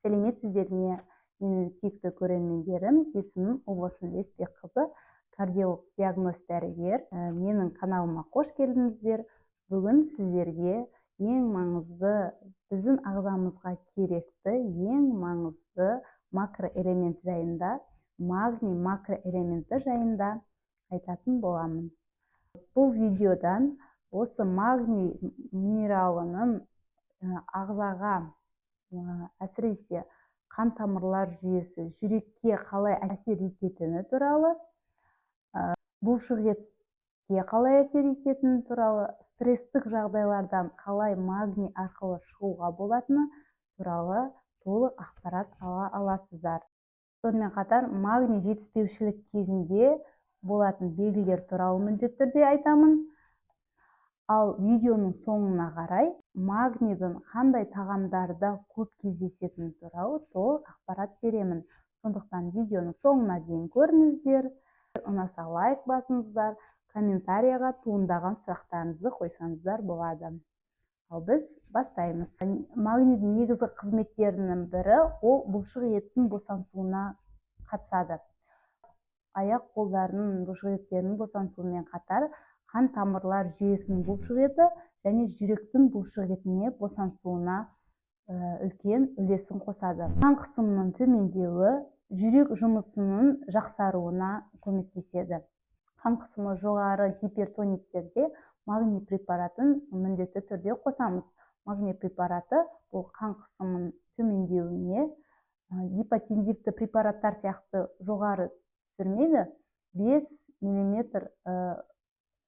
Сәлеметсіздер ме, менің сүйікті көрермендерім! Есімім Ұлбосын Лесбекқызы, кардиолог диагност дәрігер. Менің каналыма қош келдіңіздер! Бүгін сіздерге ең маңызды, біздің ағзамызға керекті ең маңызды макроэлемент жайында, магний макроэлементі жайында айтатын боламын. Бұл видеодан осы магний минералының ағзаға, әсіресе қан тамырлар жүйесі, жүрекке қалай әсер ететіні туралы, бұлшық етке қалай әсер ететіні туралы, стресстік жағдайлардан қалай магний арқылы шығуға болатыны туралы толық ақпарат ала аласыздар. Сонымен қатар магний жетіспеушілік кезінде болатын белгілер туралы міндетті түрде айтамын. Ал видеоның соңына қарай магнийдің қандай тағамдарда көп кездесетіні туралы толық ақпарат беремін. Сондықтан видеоның соңына дейін көріңіздер. Ұнаса, лайк басыңыздар, комментарияға туындаған сұрақтарыңызды қойсаңыздар болады. Ал біз бастаймыз. Магнийдің негізгі қызметтерінің бірі — ол бұлшық еттің босаңсуына қатысады. Аяқ қолдарының бұлшық еттерінің босаңсуымен қатар, қан тамырлар жүйесінің бұлшық еті және жүректің бұлшық етіне босаңсуына үлкен үлесін қосады. Қан қысымының төмендеуі, жүрек жұмысының жақсаруына көмектеседі. Қан қысымы жоғары гипертониктерде магний препаратын міндетті түрде қосамыз. Магний препараты бұл қан қысымының төмендеуіне гипотензивті препараттар сияқты жоғары түсірмейді, 5 миллиметр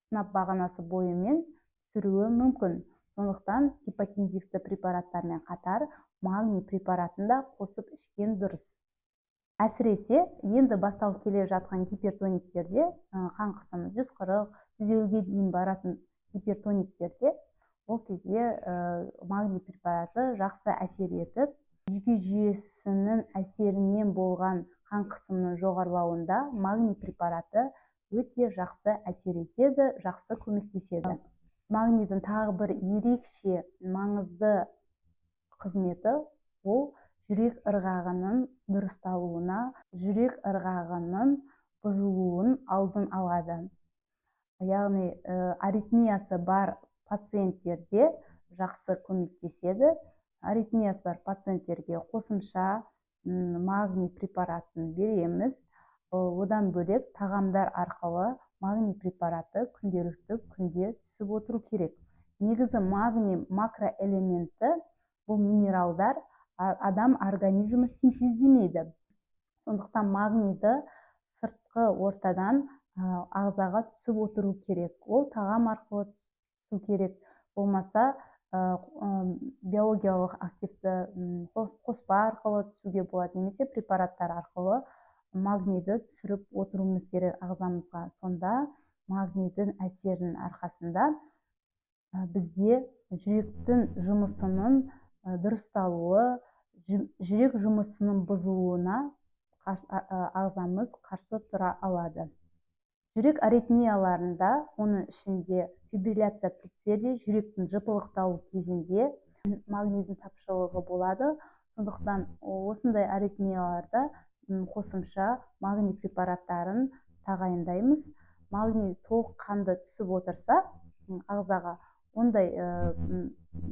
сынап бағанасы бойымен түсіруі мүмкін. Сондықтан гипотензивті препараттармен қатар магний препаратын да қосып ішкен дұрыс. Әсіресе енді басталып келе жатқан гипертониктерде, қан қысымы 140, 150-ге дейін баратын гипертониктерде, ол кезде магний препараты жақсы әсер етіп, жүйке жүйесінің әсерінен болған қан қысымының жоғарылауында магний препараты өте жақсы әсер етеді, жақсы көмектеседі. Магнийдің тағы бір ерекше маңызды қызметі — ол жүрек ырғағының дұрысталуына, жүрек ырғағының бұзылуын алдын алады. Яғни аритмиясы бар пациенттерде жақсы көмектеседі. Аритмиясы бар пациенттерге қосымша магний препаратын береміз. Одан бөлек, тағамдар арқылы магний препараты күнделікті күнде түсіп отыру керек. Негізі магний макроэлементі, бұл минералдар адам организмі синтездемейді. Сондықтан магнийді сыртқы ортадан ағзаға түсіп отыру керек. Ол тағам арқылы түсу керек, болмаса биологиялық активті қоспа арқылы түсуге болады немесе препараттар арқылы магнийді түсіріп отыруымыз керек ағзамызға. Сонда магнийдің әсерінің арқасында бізде жүректің жұмысының дұрысталуы, жүрек жұмысының бұзылуына ағзамыз қарсы тұра алады. Жүрек аритмияларында, оның ішінде фибрилляция предсердий, жүректің жыпылықтауы кезінде магнийдің тапшылығы болады. Сондықтан осындай аритмияларда қосымша магний препараттарын тағайындаймыз. Магний толыққанды түсіп отырса ағзаға, ондай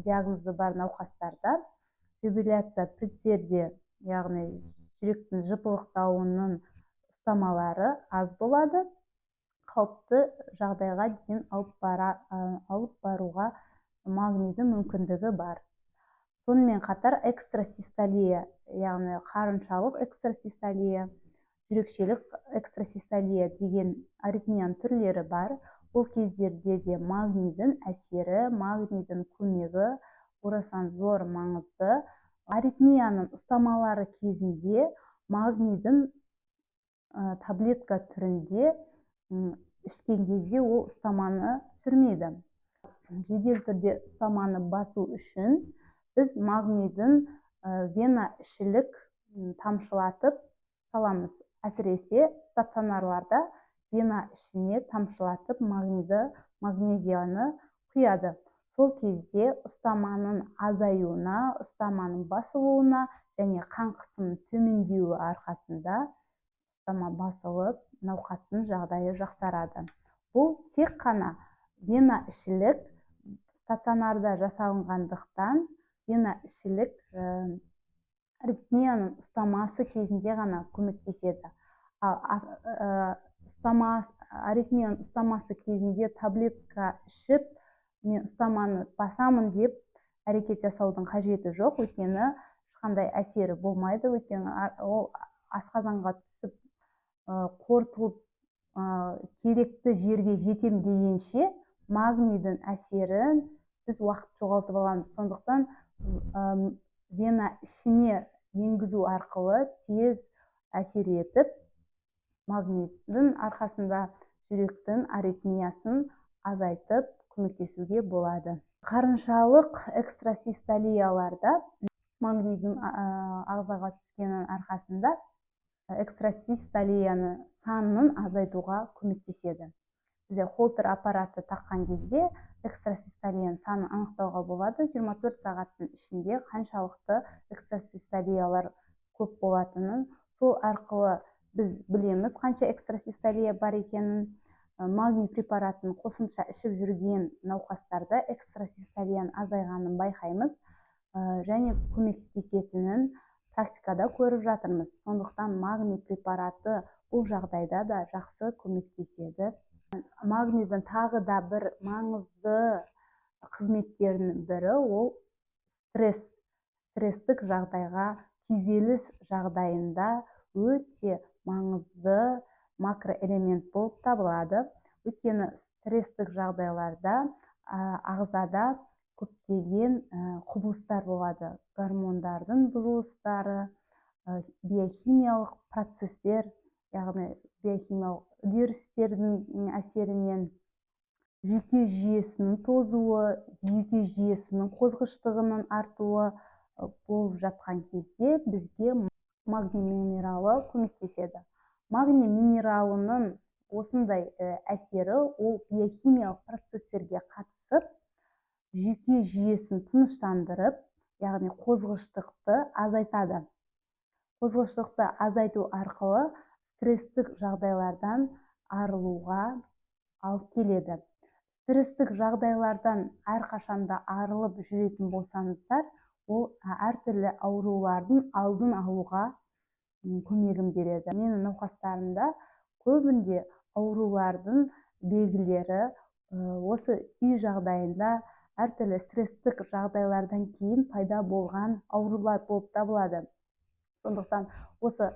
диагнозы бар науқастарда фибрилляция предсердия, яғни жүректің жыпылықтауының ұстамалары аз болады, қалыпты жағдайға дейін алып баруға магнийдің мүмкіндігі бар. Сонымен қатар экстрасистолия, яғни қарыншалық экстрасистолия, жүрекшелік экстрасистолия деген аритмияның түрлері бар. Ол кездерде де магнийдің әсері, магнийдің көмегі орасан зор маңызды. Аритмияның ұстамалары кезінде магнийдің таблетка түрінде ішкен кезде ол ұстаманы түсірмейді. Жедел түрде ұстаманы басу үшін біз магнийдің вена ішілік тамшылатып саламыз. Әсіресе стационарларда вена ішіне тамшылатып магнийді, магнезияны құяды. Сол кезде ұстаманың азаюына, ұстаманың басылуына Және қан қысымының төмендеуі арқасында ұстама басылып, науқастың жағдайы жақсарады. Бұл тек қана вена ішілік стационарда жасалынғандықтан, вена ішілік аритмияның ұстамасы кезінде ғана көмектеседі. Ал ұстама, аритмияның ұстамасы кезінде таблетка ішіп, мен ұстаманы басамын деп әрекет жасаудың қажеті жоқ, өйткені ешқандай әсері болмайды. Өйткені ол асқазанға түсіп, қорытылып, керекті жерге жетем дегенше магнийдің әсерін біз уақыт жоғалтып аламыз. Сондықтан вена ішіне енгізу арқылы тез әсер етіп, магнийдің арқасында жүректің аритмиясын азайтып көмектесуге болады. Қарыншалық экстрасистолияларда магнийдің ағзаға түскенінің арқасында экстрасистолияны санын азайтуға көмектеседі. Бізде Холтер аппараты таққан кезде экстрасистолияның санын анықтауға болады. 24 сағаттың ішінде қаншалықты экстрасистолиялар көп болатынын сол арқылы біз білеміз, қанша экстрасистолия бар екенін. Магний препаратын қосымша ішіп жүрген науқастарда экстрасистолияның азайғанын байқаймыз және көмектесетінін практикада көріп жатырмыз. Сондықтан магний препараты бұл жағдайда да жақсы көмектеседі. Магнийдің тағы да бір маңызды қызметтерінің бірі — ол стресстік жағдайға, күйзеліс жағдайында өте маңызды макроэлемент болып табылады. Өйткені стресстік жағдайларда ағзада көптеген құбылыстар болады: гормондардың бұзылыстары, биохимиялық процесстер, яғни биохимиялық үдерістердің әсерінен жүйке жүйесінің тозуы, жүйке жүйесінің қозғыштығының артуы болып жатқан кезде бізге магний минералы көмектеседі. Магний минералының осындай әсері: ол биохимиялық процесстерге қатысып, жүйке жүйесін тыныштандырып, яғни қозғыштықты азайтады. Қозғыштықты азайту арқылы стресстік жағдайлардан арылуға алып келеді. Стресстік жағдайлардан әрқашанда арылып жүретін болсаңыздар, ол әртүрлі аурулардың алдын алуға көмегін береді. Менің науқастарымда көбінде аурулардың белгілері осы үй жағдайында әртүрлі стресстік жағдайлардан кейін пайда болған аурулар болып табылады. Сондықтан осы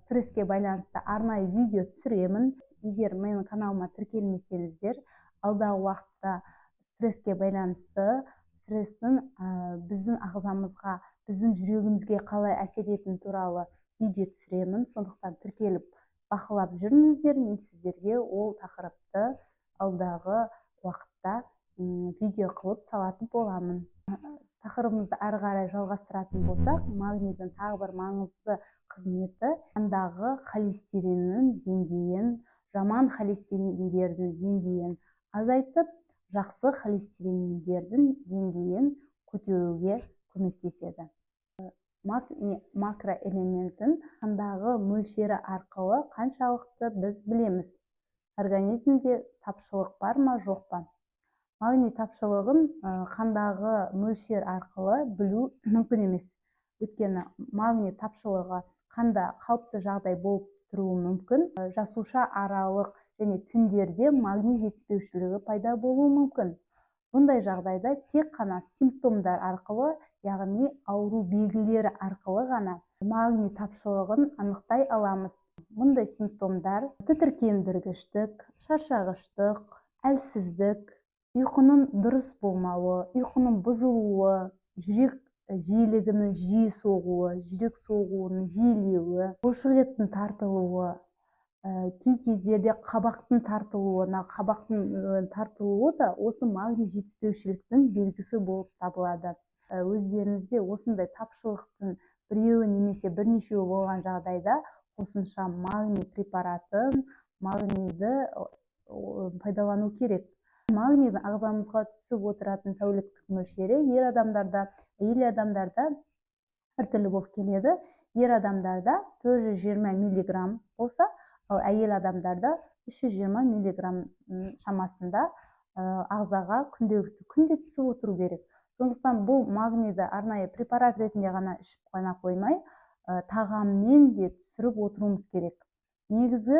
стресске байланысты арнайы видео түсіремін. Егер менің каналыма тіркелмесеңіздер, алдағы уақытта стресске байланысты, стресстің біздің ағзамызға, біздің жүрегімізге қалай әсер ететіні туралы видео түсіремін. Сондықтан тіркеліп, бақылап жүріңіздер. Мен сіздерге ол тақырыпты алдағы уақытта видео қылып салатын боламын. Тақырыбымызды әрі қарай жалғастыратын болсақ, магнийдің тағы бір маңызды қызметі — қандағы холестериннің деңгейін, жаман холестериндердің деңгейін азайтып, жақсы холестериндердің деңгейін көтеруге көмектеседі. Магний макроэлементін қандағы мөлшері арқылы қаншалықты біз білеміз, организмде тапшылық бар ма, жоқ па? Магний тапшылығын қандағы мөлшер арқылы білу мүмкін емес, өйткені магний тапшылығы қанда қалыпты жағдай болып тұруы мүмкін. Жасуша аралық және тіндерде магний жетіспеушілігі пайда болуы мүмкін. Бұндай жағдайда тек қана симптомдар арқылы, яғни ауру белгілері арқылы ғана магний тапшылығын анықтай аламыз. Мұндай симптомдар: тітіркендіргіштік, шаршағыштық, әлсіздік, ұйқының дұрыс болмауы, ұйқының бұзылуы, жүрек жиілігінің жиі соғуы, жүрек соғуының жиілеуі, бұлшық тартылуы, кей кездерде қабақтың тартылуы. Мына қабақтың тартылуы да осы магний жетіспеушіліктің белгісі болып табылады. Өздеріңізде осындай тапшылықтың біреуі немесе бірнешеуі болған жағдайда қосымша магний препаратын, магнийді пайдалану керек. Магнийдің ағзамызға түсіп отыратын тәуліктік мөлшері ер адамдарда, әйел адамдарда Әртүрлі болып келеді. Ер адамдарда 420 миллиграмм болса, ал әйел адамдарда 320 миллиграмм шамасында ағзаға күнделікті күнде түсіп отыру керек. Сондықтан бұл магнийді арнайы препарат ретінде ғана ішіп қана қоймай, тағаммен де түсіріп отыруымыз керек. Негізі,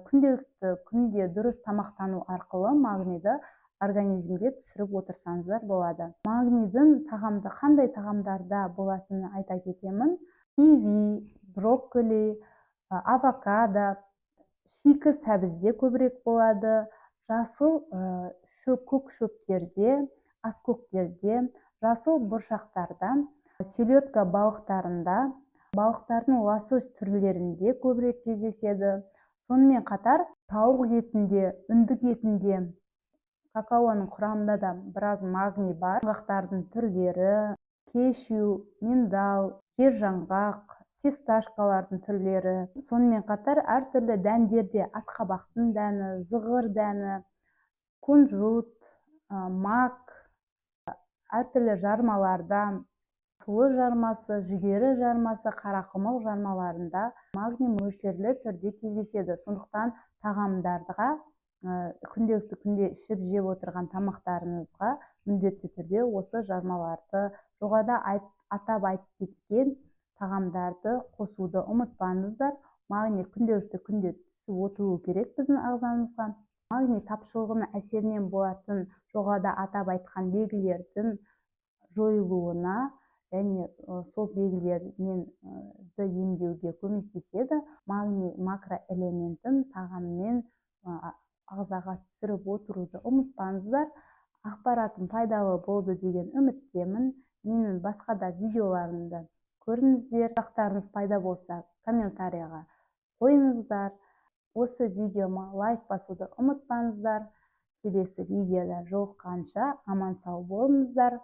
күнделікті күнде дұрыс тамақтану арқылы магнийді организмге түсіріп отырсаңыздар болады. Магнийдің тағамда, қандай тағамдарда болатынын айта кетемін: киви, брокколи, авокадо, шикі сәбізде көбірек болады, жасыл шөп, көк шөптерде, аскөктерде, жасыл бұршақтарда, селедка балықтарында, балықтардың лосось түрлерінде көбірек кездеседі. Сонымен қатар тауық етінде, үндік етінде, какаоның құрамында да біраз магний бар. Жаңғақтардың түрлері, кешью, миндаль, жер жаңғақ, фисташкалардың түрлері. Сонымен қатар әртүрлі дәндерде: асқабақтың дәні, зығыр дәні, кунжут, мак, әртүрлі жармаларда, сұлы жармасы, жүгері жармасы, қарақұмық жармаларында магний мөлшерлі түрде кездеседі. Сондықтан тағамдарға, күнделікті күнде ішіп жеп отырған тамақтарыңызға міндетті түрде осы жармаларды, жоғарыда атап айтып кеткен тағамдарды қосуды ұмытпаңыздар. Магний күнделікті күнде түсіп отыруы керек біздің ағзамызға. Магний тапшылығының әсерінен болатын жоғарыда атап айтқан белгілердің жойылуына және сол белгілермен емдеуге көмектеседі. Магний макроэлементін тағаммен ағзаға түсіріп отыруды ұмытпаңыздар. Ақпаратым пайдалы болды деген үміттемін. Менің басқа да видеоларымды көріңіздер. Сұрақтарыңыз пайда болса, комментарийға қойыңыздар. Осы видеома лайк басуды ұмытпаңыздар. Келесі видеода жолыққанша аман сау болыңыздар.